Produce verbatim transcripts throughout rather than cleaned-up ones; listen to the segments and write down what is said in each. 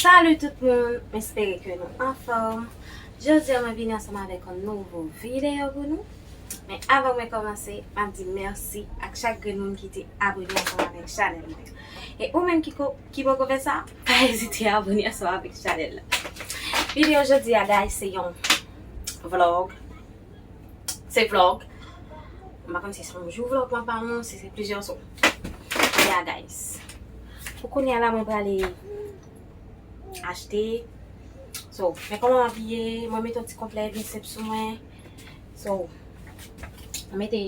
Salut tout moun, m espere ke nou anfòm. Jodi a mwen vini ansanm avèk yon nouvo videyo pou nou. Men avan mwen kòmanse, m ap di mèsi ak chak grenn moun ki te abone ansanm avèk chanèl mwen. E ou menm ki ko, ki poko fè sa, pa ezite abone ansanm avèk chanèl la. Videyo jodi a, guys, se yon vlog. Se vlog. M pa konn si se yon jou vlog mwen pa non, si se plizyè jou. Ya, guys. Pou kounye a la, mwen prale achte. So, men kòman m abiye, mwen mete yon ti konplè byen senp sou mwen. So, mwen mete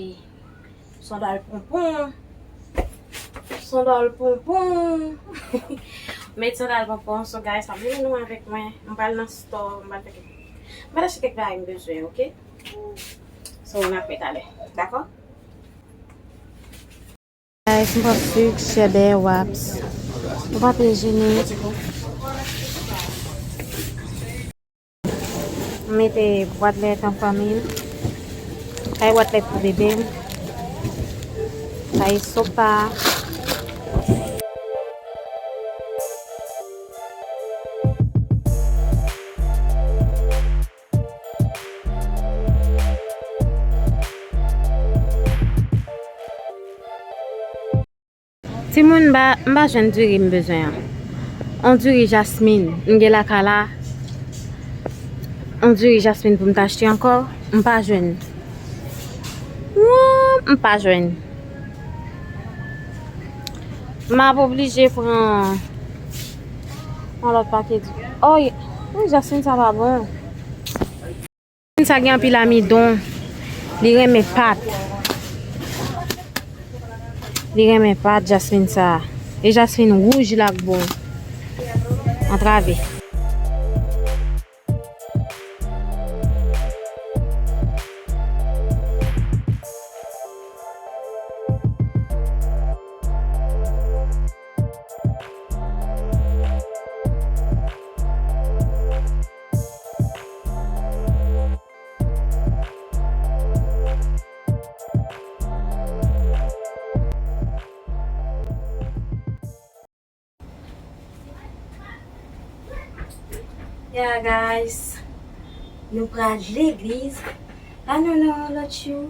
sandal ponpon. Sandal ponpon. Met sandal ponpon. So, guys, abone nou avèk mwen. M pral nan store, m pral fè kèk, m pral achte kèk bagay m bezwen, oke? So, n ap wè talè. Dakò? Guys, m pran sik, chèbè, waps. Ou pa peye jene. M mete bwat lèt an fanmi m. Sa e bwat lèt pou bebe m. Sa e sopa. Timoun, m pa, m pa jwenn diri m bezwen an. On diri jasmin m gen lakay la. On diri jasmin pou m ta achte ankò, m pa jwenn. Wouy, m pa jwenn. M ap oblije pran yon lòt pakèt. Oh, wi, jasmin sa pa bon. Jasmin sa gen anpil amidon. Li renmen pat. Li renmen pat, jasmin sa. E jasmin wouj la k bon. Antrave. Yeah, guys. Nou pral legliz. Ah non, non, lòt jou.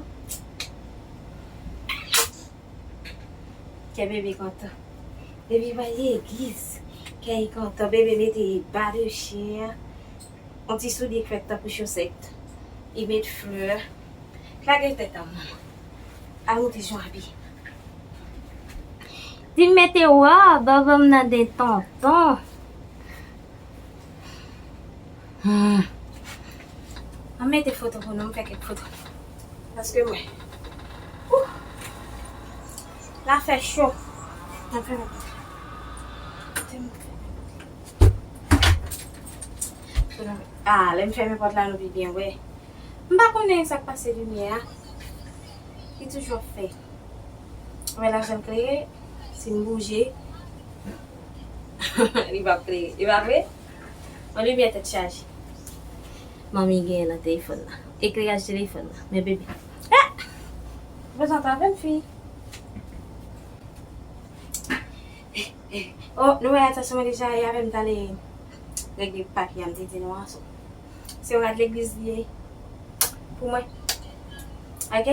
Kè bebe kontan. Bebe pral legliz. Kè li kontan. Bebe mete ba de chyen. Yon ti soulye k fèt tankou chosèt. Li met flè. Lage tèt an, manman. Al monte jan abiye. Di m mete wòb, ban m nan de tonton. Hmm. An mete foto pou nou, m fè kèk foto. Paske mwen. Ouh. La fè cho. Mwen fèmen pòt la. Ah, lè m fèmen pòt la, nou pi byen wè. M pa konnen sa k pase limyè a. Li toujou ap fè. Mwen la jan klere, si m bouje, li p ap klere. E pa vre? Yon limyè tèt chaje. Manmi genyen nan telefòn nan. Ekleraj telefòn nan. Men bebe. Ah! Prezante avè m, fi. Oh, nou wè atasyon mwen deja, e avè m t ale regle papye a m te di nou an. So, se yon rad legliz li ye pou mwen. Ok?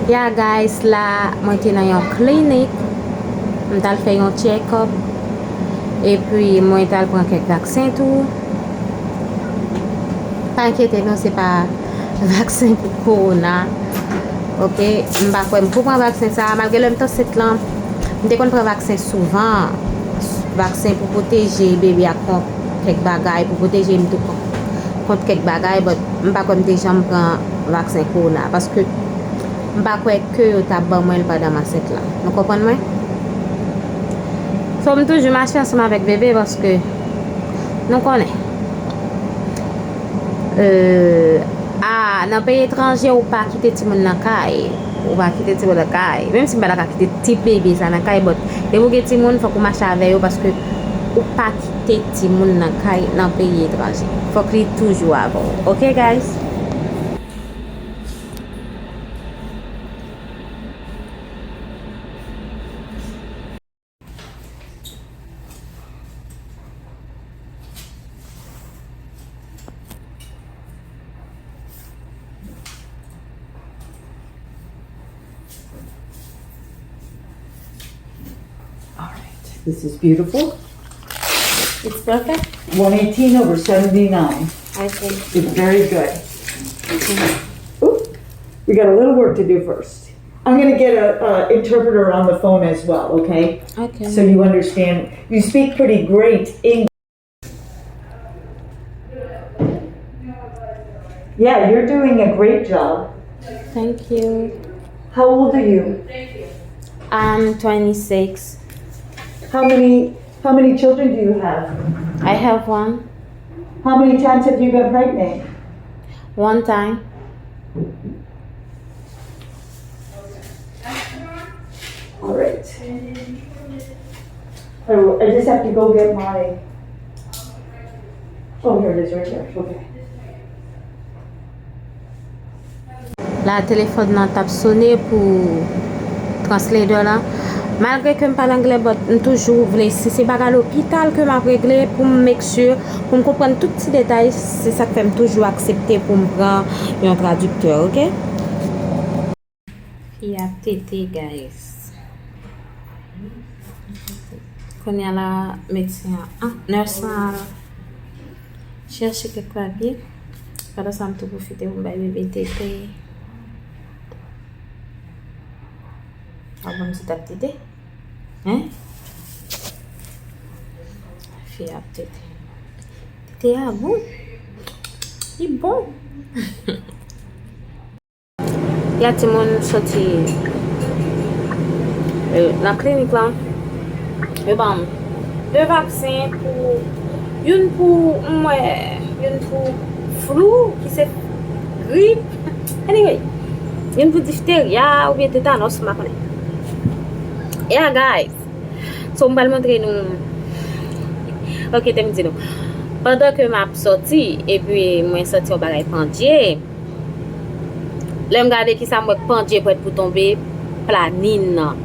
Ya guys, la mwen te nan yon klinik. M t al fè yon check-up. Epi mwen t al pran kèk vaksen tou. Pa enkyete nou, se pa vaksen pou kowona. Ok, m pa kwè m pou pran vaksen sa a, malgre lè m t ansent lan, m te konn pran vaksen souvan. Vaksen pou pwoteje bebe ak kont kèk bagay, pou pwoteje m tou kont, kont kèk bagay, but m pa kwè m te janm pran vaksen kowona, paske m pa kwè ke yo t ap ban mwen l pandan m ansent lan. Nou konprann mwen? So, m toujou mache ansanm avèk bebe, paske nou konnen. Euh, Ah, nan peyi etranje, ou pa kite timoun nan kay. Ou pa kite timoun nan kay. Menm si m pa ta ka kite ti bebe sa nan kay, but depi w gen timoun, fòk ou mache avè yo paske ou pa kite timoun nan kay nan peyi etranje. Fòk li toujou avè w. Ok, guys? All right. This is beautiful. It's perfect. One eighteen over seventy-nine. I see. It's very good. Okay. Oop, we got a little work to do first. I'm gonna get a, a interpreter on the phone as well, okay? Okay. So you understand, you speak pretty great English. Yeah, you're doing a great job. Thank you. How old are you? I'm twenty-six. How many, how many children do you have? I have one. How many times have you been pregnant? One time. All right. So I just have to go get my, oh, here it is, right here. Okay. La, telefòn nan t ap sone pou translator la. Malgre ke m pale anglè, but m toujou vle, si se bagay lopital ke m ap regle, pou m make sure, pou m konprann tout ti detay, se sa k fè m toujou aksepte pou m pran yon tradiktè, ok? Fi a tete, guys. Kounye a la, medsen an, ah, nurse lan al chèche kèk papye. Pandan sa, m tou pwofite pou m bay bebe tete. A bon, m di t ap tete? Hein? Fi a ap tete. Tete a bon. Li bon. Ya timoun soti, eh, nan klinik lan. Yo ban m de vaksen pou, youn pou, m wè, youn pou flu, ki se grip. Anyway, youn pou difterya oubyen tetanòs, m pa konnen. Yeah, guys. So, m pral montre nou. Ok, te m di nou. Pandan ke m ap sòti, epi mwen santi yon bagay pandye, lè m gade kisa m wè k pandye prèt pou tonbe, planin nan.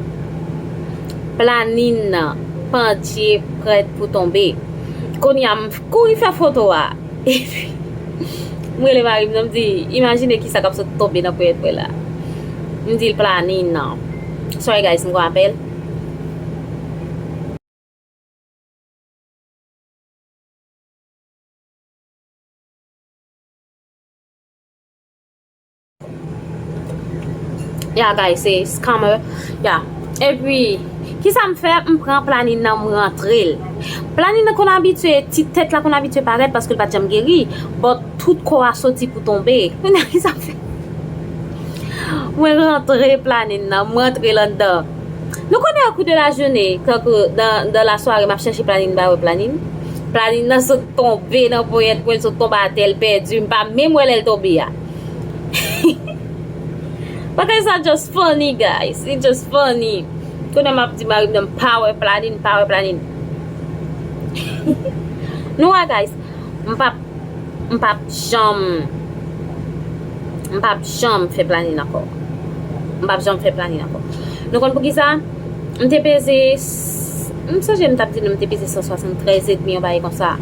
Planin nan pandye prèt pou tonbe. Kounye a m kouri fè foto a. Epi, m rele mari m nan, m di, imajine kisa k ap sot tonbe nan ponyèt mwen la. M di l planin nan. Sorry guys, m gon apèl. Ya, guys, se scammer. Ya. Epi, kisa m fè? M pran planin nan, m rantre l. Planin nan konn abitye, ti tèt la konn abitye parèt paske l pa t janm geri. But tout kò a soti pou tonbe. Kounye a, kisa m fè? Mwen rantre planin nan, m rantre l anndan. Nou konnen, au cours de la journée, tankou dans, dans la soirée, m ap chèche planin, m pa wè planin. Planin nan sot tonbe nan ponyèt mwen, l sot tonbe atè, l pèdi, m pa menm wè lè l tonbe a. Bagay sa just funny, guys. It just funny. Kounye a m ap di mari m nan, m pa wè planin, m pa wè planin. Nou wè, guys, m p ap, m p ap janm, m p ap janm fè planin ankò. M p ap janm fè planin ankò. Nou konn poukisa? M te peze, s-, m sonje m t ap di nou m te peze san swasanntrèz edmi, yon bagay konsa.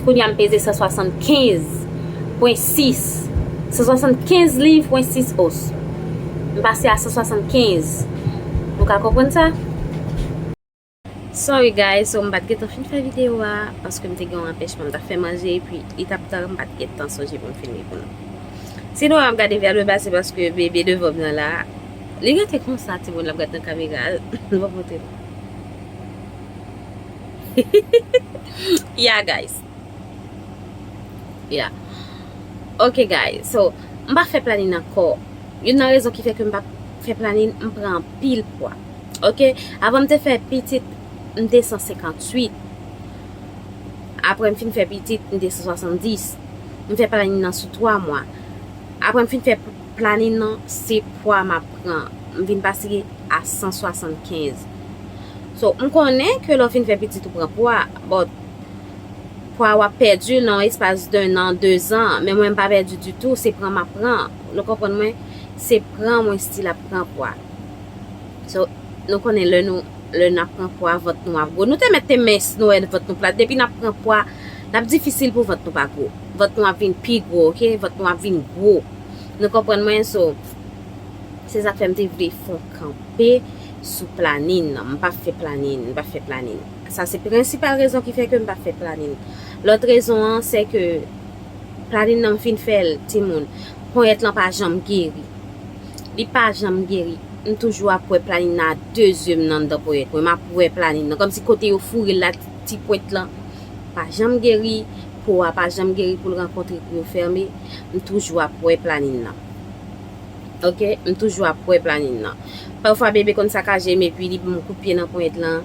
Kounye a m peze san swasannkenz pwen sis. San swasannkenz liv pwen sis ons. M pase a san swasannkenz. Nou ka konprann sa? Sorry guys, so m pa t gentan fin fè videyo a, paske m te gen yon anpèchman, m t ap fè manje, epi li t ap tan, m pa t gentan sonje pou m filme pou nou. Si nou wè m ap gade vè a dwèt ba, se paske bebe devan m nan la, li rete konsa, timoun, l ap gade nan kamera, l p ap montre nou. Yeah, guys. Yeah. Ok, guys. So, m pa fè planin ankò. Youn nan rezon ki fè ke m pa fè planin, m pran anpil pwa. Ok? Avan m te fè pitit, m te san senkantuit. Apre m fin fè pitit, m te san swasanndis. M fè planin nan sou twa mwa. Apre m fin fè planin nan, se pwa m ap pran. M vin pase a san swasannkenz. So, m konnen ke lè w fin fè pitit ou pran pwa, but pwa w ap pèdi nan espas de nan, de zan, men mwen m pa pèdi ditou, se pran m ap pran. Nou konprann mwen? Se pran mwen still ap pran pwa. So, nou konnen lè nou lè n ap pran pwa, vant nou ap gwo. Nou te mèt te mens, nou wè vant nou plat. Depi n ap pran pwa, l ap difisil pou vant nou pa gwo. Vant nou ap vin pi gwo, oke? Vant nou ap vin gwo. Nou konprann mwen? So, se sa k fè m te vle fè yon kanpe sou planin nan. M p ap fè planin, m p ap fè planin. Sa se prensipal rezon ki fè ke m p ap fè planin. Lòt rezon an, se ke planin nan m fin fè l, timoun, ponyèt lan pa janm geri. Li pa janm geri. M toujou ap wè planin nan a de zye m nan anndan ponyèt mwen. M ap wè planin nan. Kòmsi kote yo foure l la, ti pwent lan pa janm geri, po a pa janm geri pou l rankontre, pou yo fèmen. M toujou ap wè planin nan. Oke? M toujou ap wè planin nan. Pafwa bebe konn sakaje m epi li ban m kout pye nan ponyèt lan,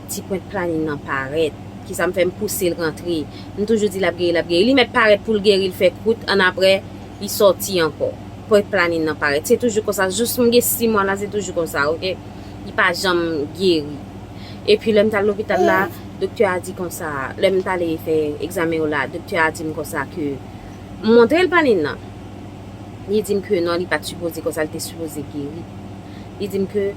ti pwent planin nan parèt. Kisa m fè? M pouse l rantre. M toujou di l ap geri, l ap geri. Li mèt parèt pou l geri, l fè kwout, annapre, li sòti ankò. Pwent planin nan parèt. Se toujou konsa. Jous m gen sis mwa la, se toujou konsa, oke? Li pa janm geri. Epi lè m t al lopital la, doktè a di konsa, lè m t ale fè egzamen yo la, doktè a di m konsa ke m montre l planin nan. Li di m ke non, li pa t sipoze konsa, li te sipoze geri. Li di m ke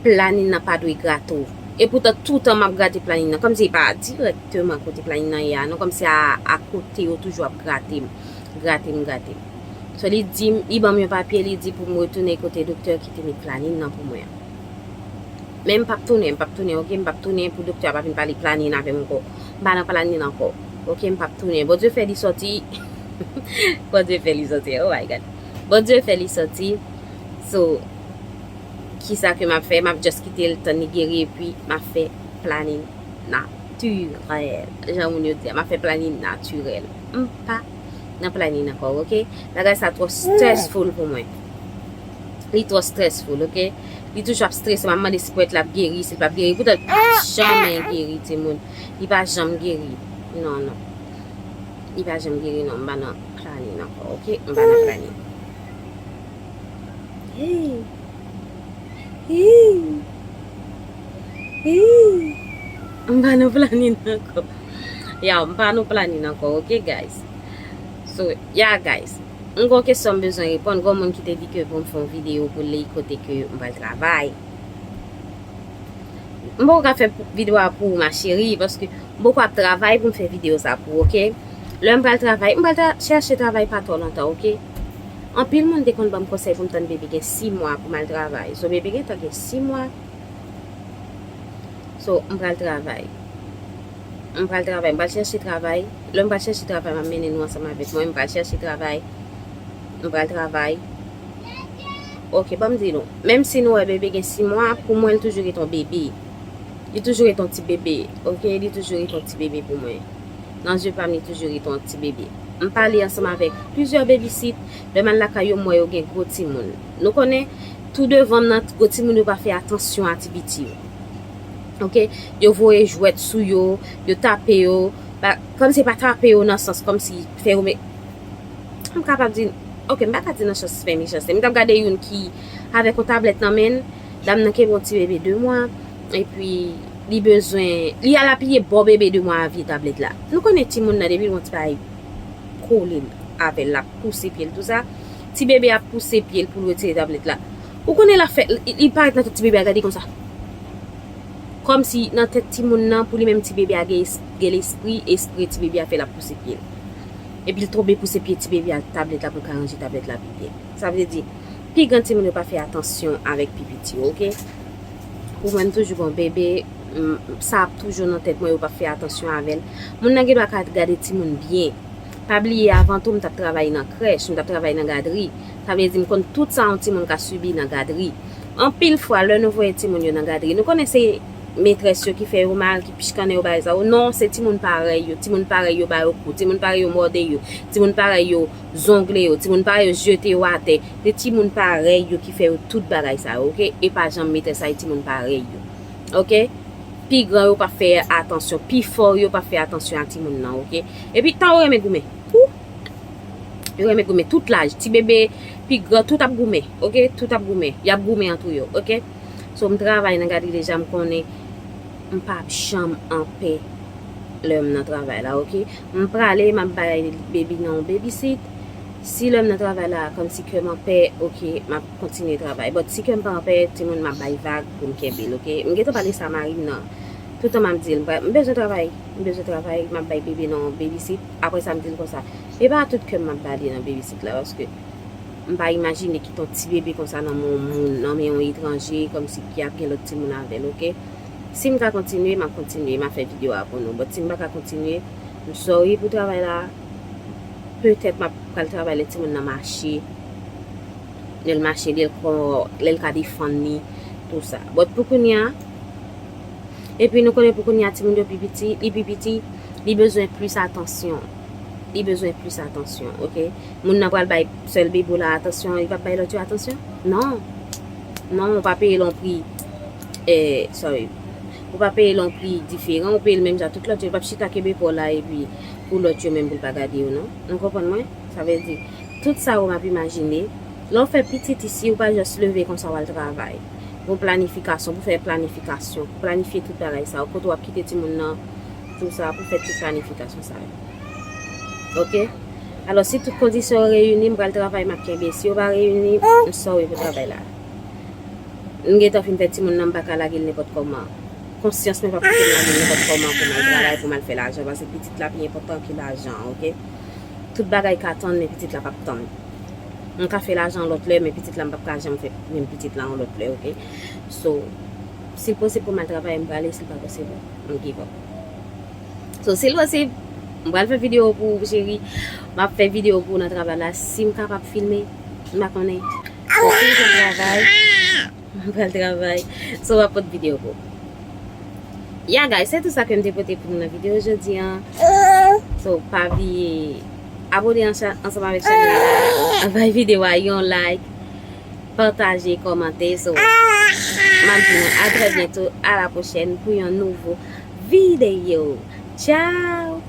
planin nan pa dwe grate w. Epoutan, toutan m ap grate planin nan. Kòmsi e pa dirèkteman kote planin nan ye a, non, kòmsi a, a kote yo toujou ap grate m, grate m, grate m. So, li di m, li ban m yon papye, li di pou m retounen kote doktè ki te met planin nan pou mwen an. Men m p ap tounen, m p ap tounen, oke? M p ap tounen pou doktè a pa vin pale planin avè m ankò. M pa nan planin ankò, oke? M p ap tounen. Bondye fè li sòti. Bondye fè li sòti, oh my God. Bondye fè li sòti. So, kisa ke m ap fè? M ap just kite l tann li geri epi m ap fè planin natirèl. Jan moun yo di a, m ap fè planin natirèl. M pa nan planin ankò, oke? Bagay sa twò stressful pou mwen. Li twò stressful, oke? Li toujou ap strese, m ap mande si pwent la ap geri, si l p ap geri. Poutan, li pa janmen geri, timoun. Li pa janm geri. Non, non. Li pa janm geri, non. M pa nan planin ankò, oke? M pa nan planin. Hey. Hey. Hey. M pa nan planin ankò. Ya, m pa nan planin ankò, oke, guys? So, ya, guys. M gon kesyon m bezwen reponn. Gon moun ki te di ke pou m fè yon videyo pou li kote ke m pral travay. M poko ka fè videyo a pou ou, ma chérie, paske m poko ap travay pou m fè videyo sa pou ou, oke? Lè m pral travay, m pral tra chèche travay pa twò lontan, oke? Anpil moun te konn ban m konsèy pou m tann bebe gen sis mwa pou m al travay. So, bebe gentan gen sis mwa. So, m pral travay. M pral travay, m pral chèche travay. Lè m pral chèche travay, m ap mennen nou ansanm avèk mwen. M pral chèche travay. M pral travay. Oke, ban m di nou. Menm si nou wè bebe gen sis mwa, pou mwen, li toujou ret yon bebe. Li toujou ret yon ti bebe. Oke, li toujou ret yon ti bebe pou mwen. Nan zye pa m, li toujou ret yon ti bebe. M pale ansanm avèk plizyè babysit. Lè m al lakay yo, m wè yo gen gwo timoun. Nou konnen, tou devan m nan gwo timoun yo pa fè atansyon a ti piti yo. Oke? Yo voye jwèt sou yo, yo tape yo. Ba, kòmsi pa tape yo nan sans kòmsi fè yo me-, m kapab di, oke, m pa ka di nan sans fè mechanste. M t ap gade youn ki avèk yon tablèt nan men l, dam nan kenbe yon ti bebe de mwa, epi li bezwen, li al apiye bò bebe de mwa a vye tablèt la. Nou konnen timoun nan depi l wè yon ti bagay kole l avè l, l ap pouse pye l, tou sa. Ti bebe ap pouse pye l pou l retire tablèt la. Ou konnen l ap fè, li, li parèt nan tèt ti bebe a, gade konsa. Kòmsi nan tèt timoun nan, pou li menm ti bebe a gen es-, gen lespri, espre ti bebe a fè l ap pouse pye l. Epi l tonbe pouse pye ti bebe a, tablèt la pou l ka ranje tablèt la pi byen. Sa vle di, pi gran timoun yo pa fè atansyon avèk pi piti yo, oke? Pou mwen, m toujou gon bebe, m, sa ap toujou nan tèt mwen, yo pa fè atansyon avè l. Moun nan gen dwa ka gade timoun byen. Pa bliye, avan tou, m t ap travay nan krèch, m t ap travay nan gadri. Sa vle di, m konn tout sa yon timoun ka sibi nan gadri. Anpil fwa, lè nou voye timoun yo nan gadri, nou konnen se metrès yo ki fè yo mal, ki pichkannen yo, bagay sa yo. Non, se timoun parèy yo. Timoun parèy yo ba yo kou. Timoun parèy yo mòde yo. Timoun parèy yo zongle yo. Timoun parèy yo jete yo atè. Se timoun parèy yo ki fè yo tout bagay sa yo, oke? E pa janm metrès la, e timoun parèy yo. Oke? Pi gran yo pa fè atansyon. Pi fò yo pa fè atansyon a timoun nan, oke? Epi, tan yo renmen goumen. Ou! Yo renmen goumen tout laj. Ti bebe, pi gran, tout ap goumen. Oke? Tout ap goumen. Y ap goumen antre yo. Oke? So, m travay nan gadri deja, m konnen m p ap janm anpè lè m nan travay la, oke? M prale, m ap bay baby nan yon babysit. Si lè m nan travay la, kòmsi kè m anpè, oke, m ap kontinye travay. But si kè m pa anpè, timoun m ap bay vag pou m kenbe l, oke? M gentan pale sa mari m nan. Toutan m ap di l, m pa- m bezwen travay, m bezwen travay, m ap bay bebe nan yon babysit. Apre sa, m di l konsa, e pa tout kè m m ap ba li nan babysit la, paske m pa imajine kite yon ti bebe konsa nan men yon moun, nan men yon etranje, kòmsi ki ap gen lòt timoun avè l, oke? Si m ka kontinye, m ap kontinye, m ap fè videyo a pou nou. But si m pa ka kontinye, m sorry pou travay la. Petèt m ap pral travay lè timoun nan mache. Lè l mache, lè l ko- lè l ka defann li, tou sa. But pou kounye a, epi nou konnen pou kounye a timoun yo pi piti, li pi piti, li bezwen plis atansyon. Li bezwen plis atansyon, oke? Moun nan pral bay sèl bebe w la atansyon, li p ap bay lòt yo atansyon? Non. Non, ou pa peye l yon pri, eh, sorry. Ou pa peye l yon pri diferan, ou peye l menm jan tout lòt yo. Li p ap chita kenbe pa w la epi pou lòt yo menm pou l pa gade yo, non. Nou konprann mwen? Sa vle di, tout sa yo m ap imajine, lè w fè pitit isi, ou pa jis leve konsa w al travay. Gon planifikasyon, pou fè planifikasyon, pou planifye tout bagay sa yo, kote w ap kite timoun nan, tou sa, pou fè tout planifikasyon sa yo. Oke? Alò, si tout kondisyon yo reyini, m pral travay, m ap kenbe. Si yo pa reyini, m sorry pou travay la. M gentan fin fè timoun nan, m pa ka lage l nenpòt kòman. Konsyans mwen p ap kite m lage l nenpòt kòman pou m al travay, pou m al fè lajan, paske pitit la pi enpòtan ke lajan, oke? Tout bagay ka tann, men pitit la p ap tann. M ka fè lajan yon lòt lè, men pitit la m p ap ka janm fè menm pitit la yon lòt lè, oke? So, si l posib pou m al travay, m prale, si l pa posib, m give up. So, si l posib, m pral fè videyo pou ou, cheri. M ap fè videyo pou ou nan travay la. Si m kapab filme, m pa konnen. So, si m pral travay, m pral travay. So, m ap pote videyo pou ou. Ya, guys, se tout sa ke m te pote pou nou nan videyo jodi a. So, pa bliye abone ansa- ansanm avèk chanèl la. Bay videyo a yon like. Pataje, kòmante. So, m ap di nou a trè byento, a la pwochèn pou yon nouvo videyo. Tchao!